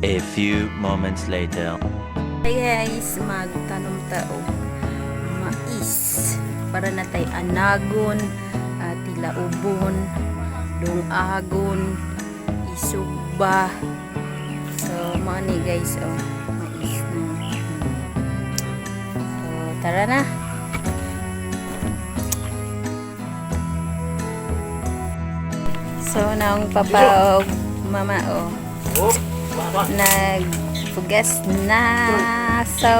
A few moments later. Hi guys, magtanom ta og mais para natay anagon, tilaubon, dungagon, isugba. So mao ni guys, oh, mais na. So tara na. So naong papa og mama, oh, nagpugas na. So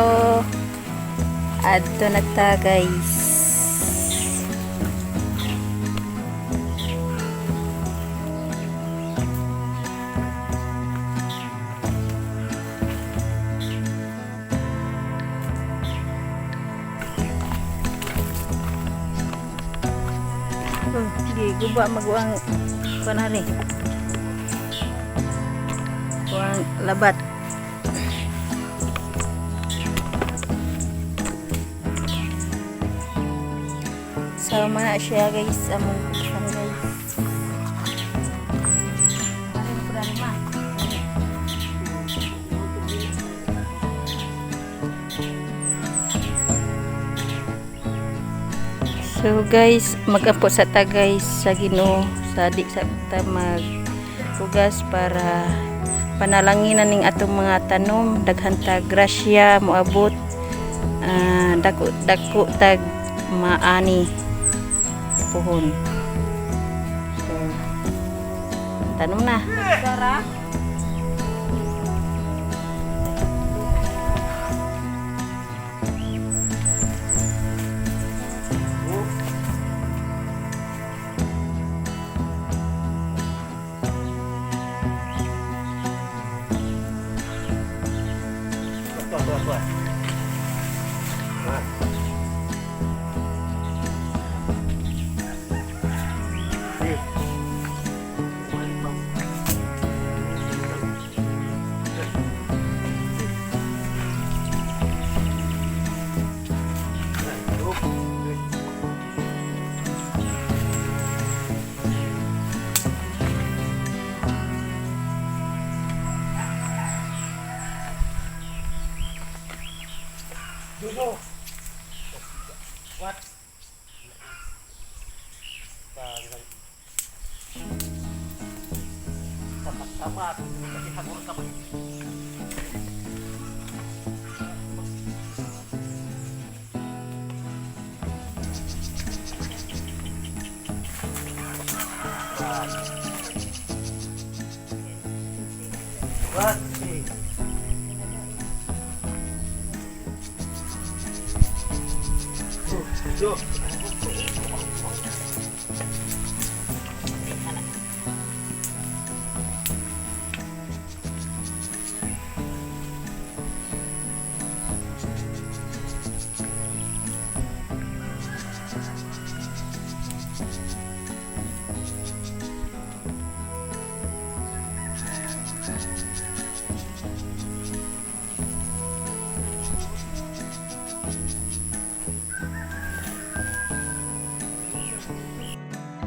adto na ta, guys. Oh, di guba maguang kunari kuang labat. So mana siya guys, among kusan guys. Ano yung pura ma? So guys, magampo sa ta guys sa Ginoo sa di sa ta maghugas para panalangin na ning atong mga tanom, daghan ta grasya moabot, dako dako tag maani puhon. So tanom na. Sara.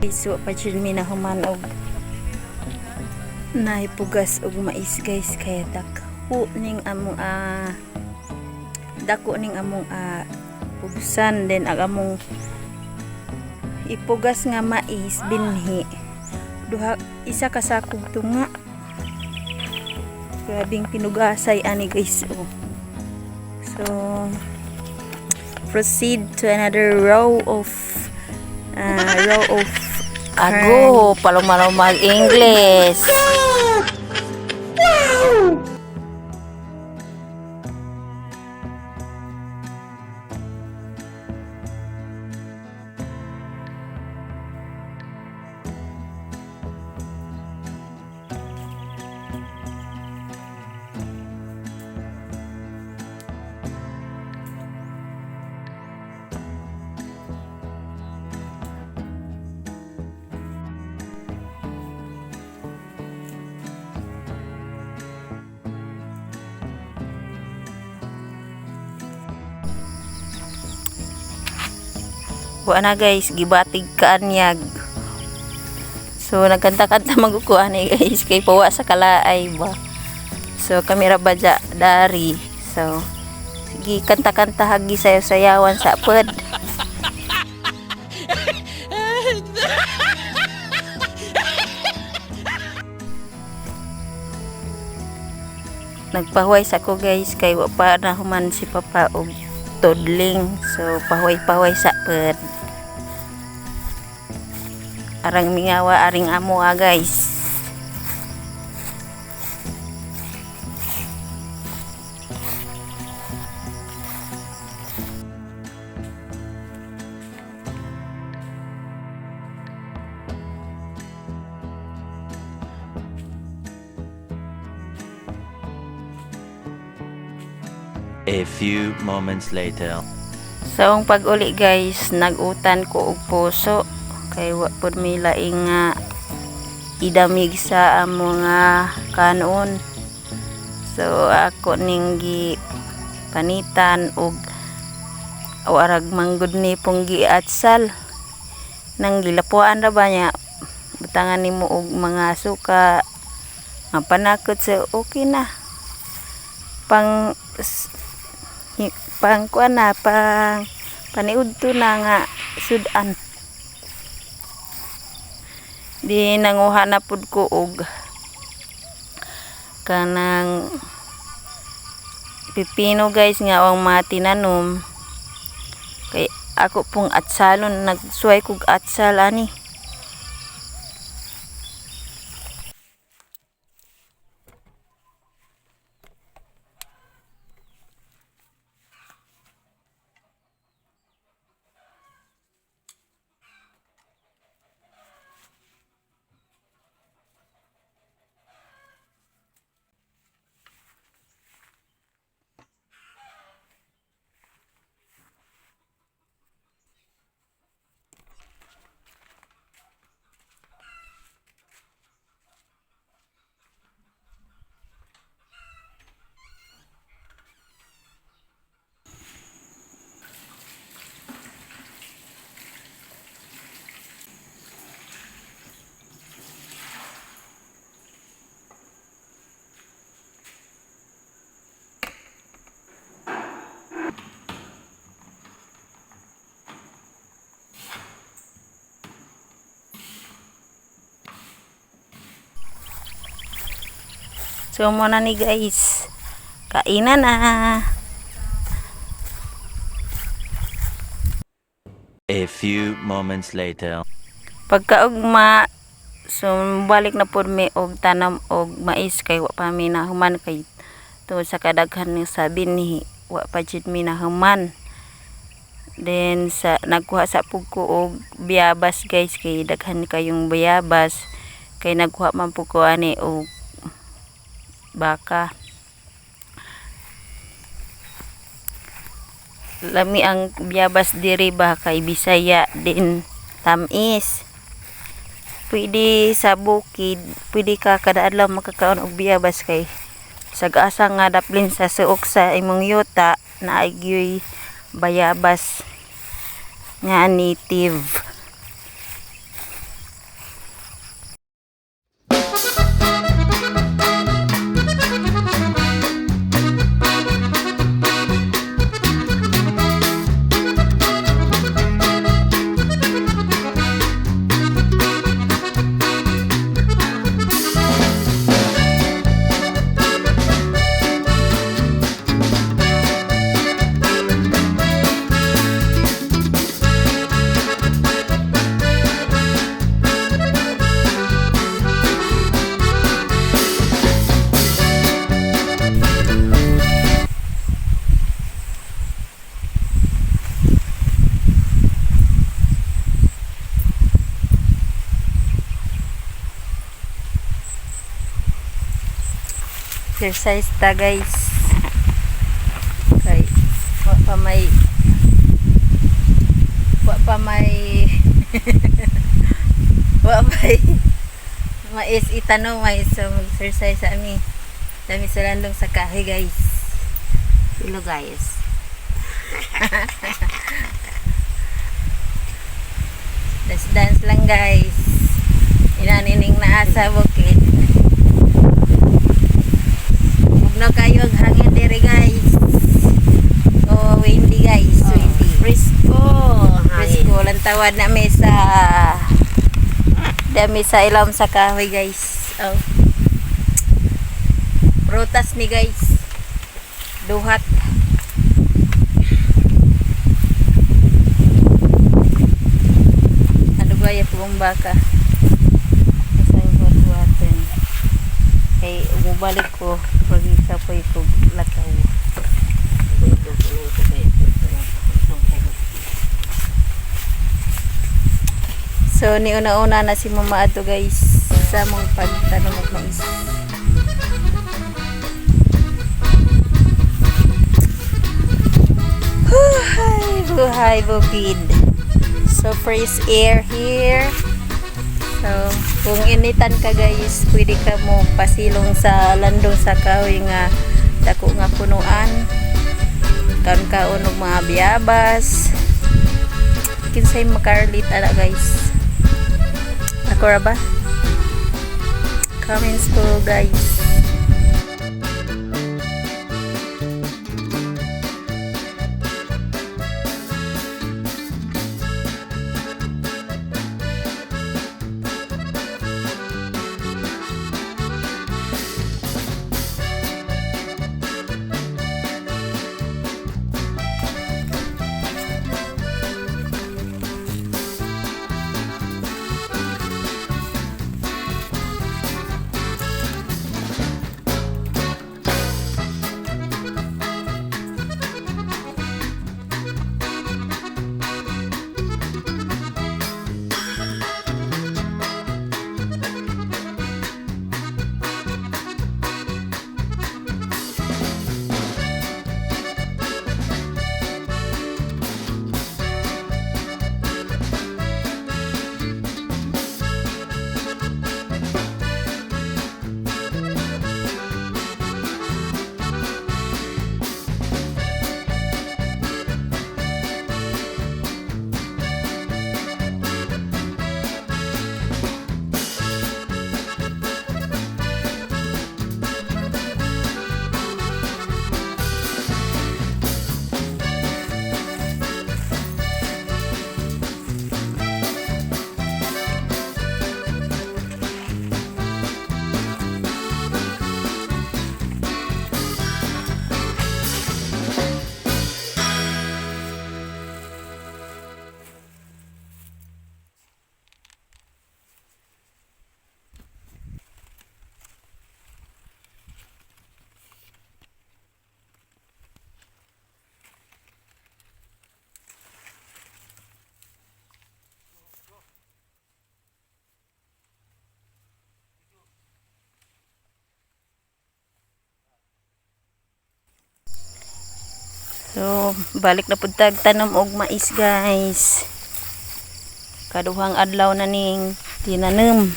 Guys, wa pa jud mi nahuman og naipugas og mais guys, kaya dako ning among dako ning among pugsan, then ang among ipugas nga mais binhi duha isa ka sakog tunga. Grabing pinugasay ani guys, oh. So proceed to another row of Ago, palumalo mag-English. Wa na guys, gibatig kaanyag. So nagkanta-kanta magukuha ni guys kay pawa sa kalaay ba. So kami ra ba dya dari. So sige, kanta-kanta hagi, sayaw-sayawan sa ped. Nagpahuway sa ko, guys, kay wa pa na human si Papa og tudling. So pahuway-pahuway sa ped. Arang mingawa aring amo ah, guys. A few moments later. So ang pag-uli, guys, nag-utan ko og puso kay wa pud mi laing nga idamig sa amo nga kanon. So ako ning gi panitan og arag manggod ni pong giatsal nang gilapuan ra ba niya, butangan nimo og mga suka nga panakot sa okay na pang pang kuan na, pang paniudto na nga sudan. Di nanguha na pud ko og kanang pipino, guys, nga ang mga tinanom kay ako pong atsalon. Nagsuway kog atsal ani. So mo na ni, guys, kainan na. A few moments later. Pagkaugma, so balik na pud mi og tanom og mais kay wa pa mi nahuman kay tungod sa kadaghan ng sa binhi, wa pa jud mi nahuman. Then sa nagkuha sa pug ko og biyabas, guys, kay daghan kayong bayabas kay nagkuha man pud ko ani og baka. Lami ang biyabas diri ba kay Bisaya din, tamis. Pwede sa bukid, pwede ka kada adlaw makakaon og biyabas kay sa asa nga daplin sa suok sa imong yuta na gyoy bayabas nga native. Exercise ta, guys, kay wa pa may mais itanom ay, so mag-exercise sa ami dami sa landong sa kahoy, guys. Hello, guys. Dance dance lang, guys. Inanining naa sa bukid. Kayo ang hangin diri, guys. Oh, windy, guys, windy. Presko. Presko, lantawad na mi sa dami sa ilawom sa kahoy, guys. Oh. Prutas ni, guys. Duhat. Ano ba yung pong baka? Isang buhat-buhatin. Kay umubalik ko, pag isa po ko lakaw. So, ni una-una na si Mama ato, guys, sa mong pagtanom og mais. Buhay, buhay, bukid. So, fresh air here. So, kung initan ka, guys, pwede ka mo pasilong sa landong sa kahoy nga dako nga punuan. Kaon kaon og mga biyabas. Kinsay makarelate ana, guys? Ako ra ba? Comments po, guys. So, balik na pud tag tanom og mais, guys. Kaduhang adlaw na ning tinanom.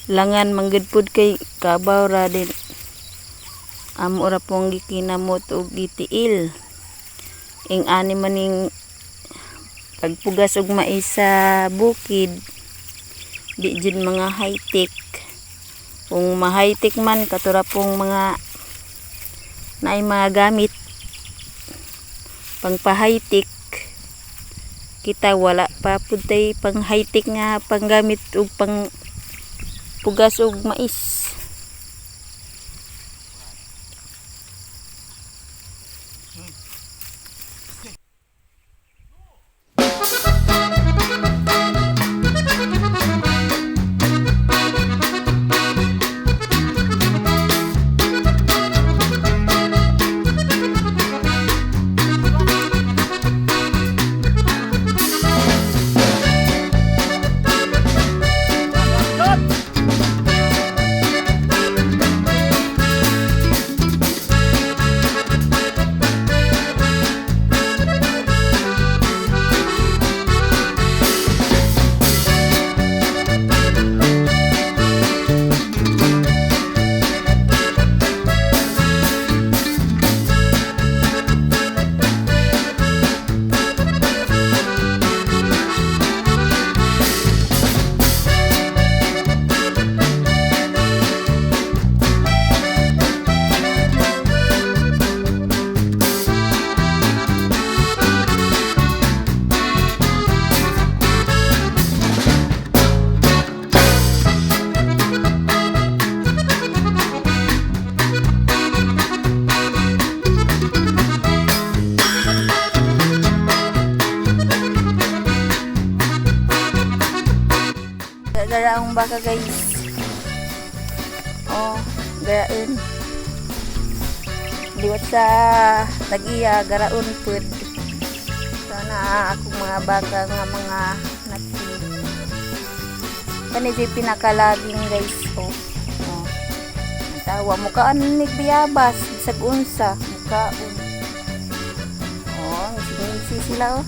Langan manggod pud kay kabaw ra din. Amo ra pong gikinamot og gitiil. Ing ani maning pagpugas og mais sa bukid, di jud mga high-tech. Kung ma-high-tech man, katura pong mga naay mga gamit pang pa-high-tech, kita wala pa pud tay pang high-tech nga panggamit og pang pugas og mais. baka, guys. Oh, garaon. Liwat sa tag-iya, garaon pud. Sana akong mga baka nga mga nati. Kani siya pinakalaging, guys. Oh. Oh. Ang tawa mukaan ni biyabas bisag unsa mukaon. Oh, ngisi sila, oh.